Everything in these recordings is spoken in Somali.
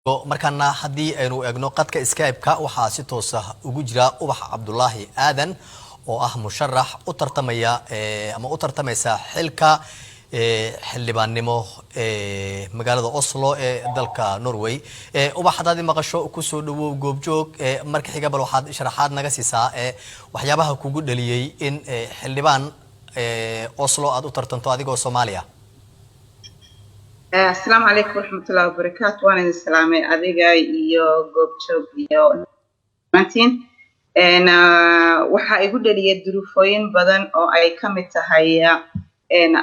Markaana haddii aynu eegno qadka Skype-ka, waxaa si toosa ugu jira Ubax Cabdulaahi Aadan oo ah musharax u tartamaya ama u tartamaysa xilka xildhibaannimo ee magaalada Oslo ee dalka Norway. Ubax, haddaad i maqasho, kusoo dhawow Goobjoog. Marka xiga, bal waxaad sharaxaad naga siisaa waxyaabaha kugu dhaliyey in xildhibaan Oslo aad u tartanto adigoo Soomaaliya. Asalaamu calaykum waraxmatullahi wabarakaatu. Waan idin salaamay adiga iyo Goobjoog iyo maantiin. Waxaa igu dhaliyay duruufooyin badan oo ay ka mid tahay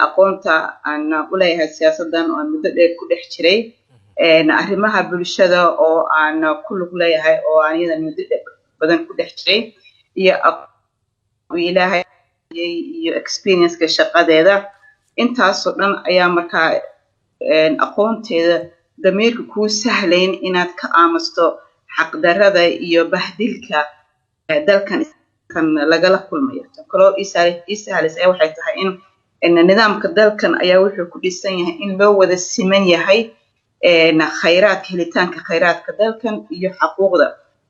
aqoonta aan u leeyahay siyaasaddan oo aan muddo dheer ku dhex jiray, arrimaha bulshada oo aan ku lug leeyahay oo aan iyadan muddo badan ku dhex jiray, iyo Ilaahay iyo experienceka shaqadeeda. Intaasoo dhan ayaa markaa aqoonteeda damiirka kuu sahlayn inaad ka aamusto xaqdarada iyo bahdilka dalkan lagala kulmayo. Tan kaloo ii sahlaysa ayaa waxay tahay in nidaamka dalkan ayaa wuxuu ku dhisan yahay in loo wada siman yahay khayraadka, helitaanka khayraadka dalkan iyo xaquuqda,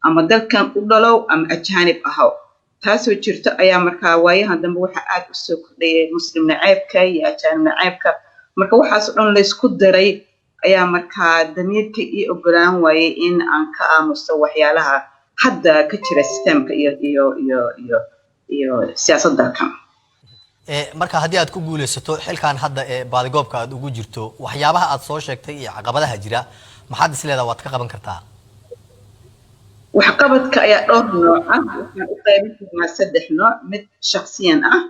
ama dalkan u dhalow ama ajaanib ahaw. Taasoo jirto ayaa markaa waayahan dambe waxaa aad u soo kordhayay Muslim naceebka iyo ajaanib naceebka. Marka waxaas oo dhan laysku daray ayaa markaa damiirka ii ogolaan waayey in aan ka aamusto waxyaalaha hadda ka jira systemka iyo siyaasadda dalkan. Marka haddii aad ku guuleysato xilkan hadda ee baadigoobka aad ugu jirto, waxyaabaha aad soo sheegtay iyo caqabadaha jira, maxaad is leedaha waad ka qaban kartaa? Waxqabadka ayaa dhowr nooc ah. Waxaan u qaybin karnaa saddex nooc: mid shaksiyan ah,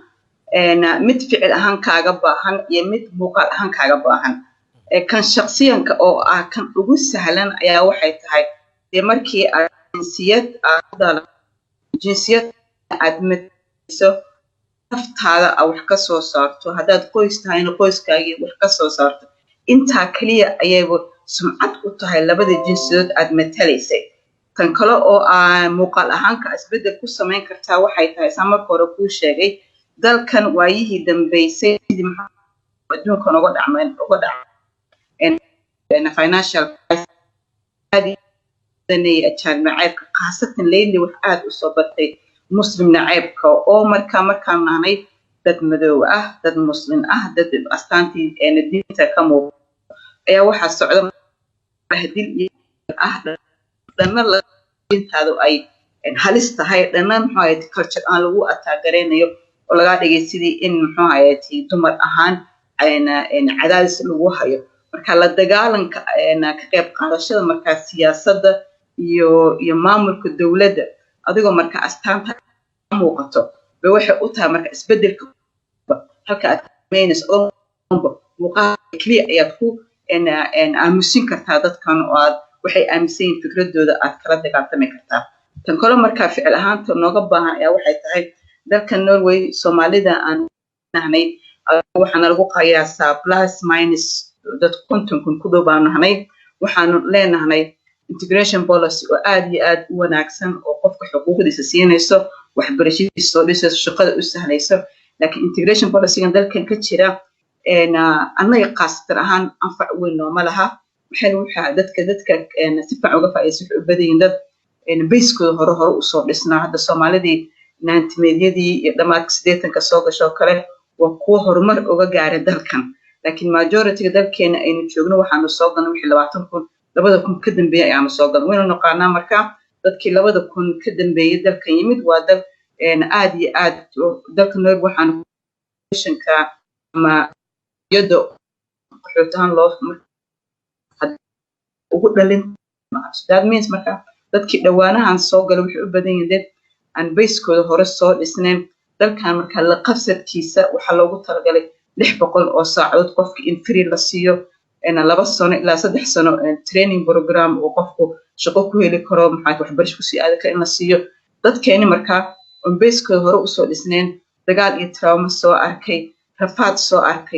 mid ficil ahaan kaaga baahan, iyo mid muuqaal ahaan kaaga baahan. Kan shaksiyanka oo ah kan ugu sahlan ayaa waxay tahay dee markii aad jinsiyad aad matayso, naftaada aad wax ka soo saarto, haddaad qoys tahayna qoyskaagii wax ka soo saarto, intaa keliya ayayba sumcad u tahay labada jinsiyadood aad matalaysay. Tan kale oo aa muuqaal ahaanka isbeddel ku samayn kartaa waxay tahay, saa marka hore kuu sheegay, dalkan waayihii dambeysay sidii adduunkan uga dhacmeen uga dhac financial ajaanib naceybka, khaasatan lately wax aad u soo batay Muslim naceybka, oo markaa markaan nahnay dad madow ah, dad Muslim ah, dad astaantii diinta ka muuqda, ayaa waxaa socda bahdil ah, dhanna diintaadu ay halis tahay, dhanna muxuu ahayd culture aan lagu ataagareynayo oo lagaa dhigay sidii in muxuu ahayd dumar ahaan cadaadis lagu hayo. Marka la dagaalanka, ka qayb qaadashada markaa siyaasadda iyo maamulka dowladda adigoo marka astaanta muuqato bay waxay u tahay marka isbedelka halka aad samaynayso. Muuqaal keliya ayaad ku aamusin kartaa dadkan oo aad waxay aaminsan yihiin fikradooda aad kala dagaaltami kartaa. Tan kale markaa ficil ahaanta nooga baahan ayaa waxay tahay dalka Norway Soomaalida aan nahnay waxaana lagu qiyaasaa plus minus dad 50,000 ku dhow baanu nahnay. Waxaanu leenahnay integration policy oo aad iyo aad u wanaagsan oo qofka xuquuqdiisa siinayso, waxbarashadiisa soo dhisayso, shaqada u sahlayso. Laakiin integration policygan dalkan ka jira annaga khaasatan ahaan anfac weyn nooma laha. Maxay waxaa dadka si fiican uga faa'iidaysa waxay u badan yihiin dad bayskooda hore usoo dhisnaa. Hadda Soomaalidii 90-meedyadii iyo dhammaadka 80-ka soo gashoo kale waa kuwo horumar uga gaaray dalkan, laakiin majorityga dalkeena aynu joogno waxaanu soo galnay wixii 20,000, 2000 ka dambeeyay ayaanu soo galnay. Waynu naqaanaa marka dadkii 2000 ka dambeeyay dalkan yimid waa dad aad iyo aad dalka Norway waxaanu ka ama iyada qaxootahaan loo ugu dhalin. That means marka dadkii dhowaanahan soo galay waxay u badan yihiin dad aan bayskooda hore soo dhisnayn dalkan. Marka la qabsadkiisa waxaa loogu talagalay 600 oo saacadood qofka in free la siiyo, 2 sano ilaa 3 sano training program oo qofku shaqo ku heli karo, maxaa waxbarasho kusii aadi karo in la siiyo. Dadkeeni markaa oon bayskooda hore usoo dhisnayn, dagaal iyo trauma soo arkay, rafaad soo arkay.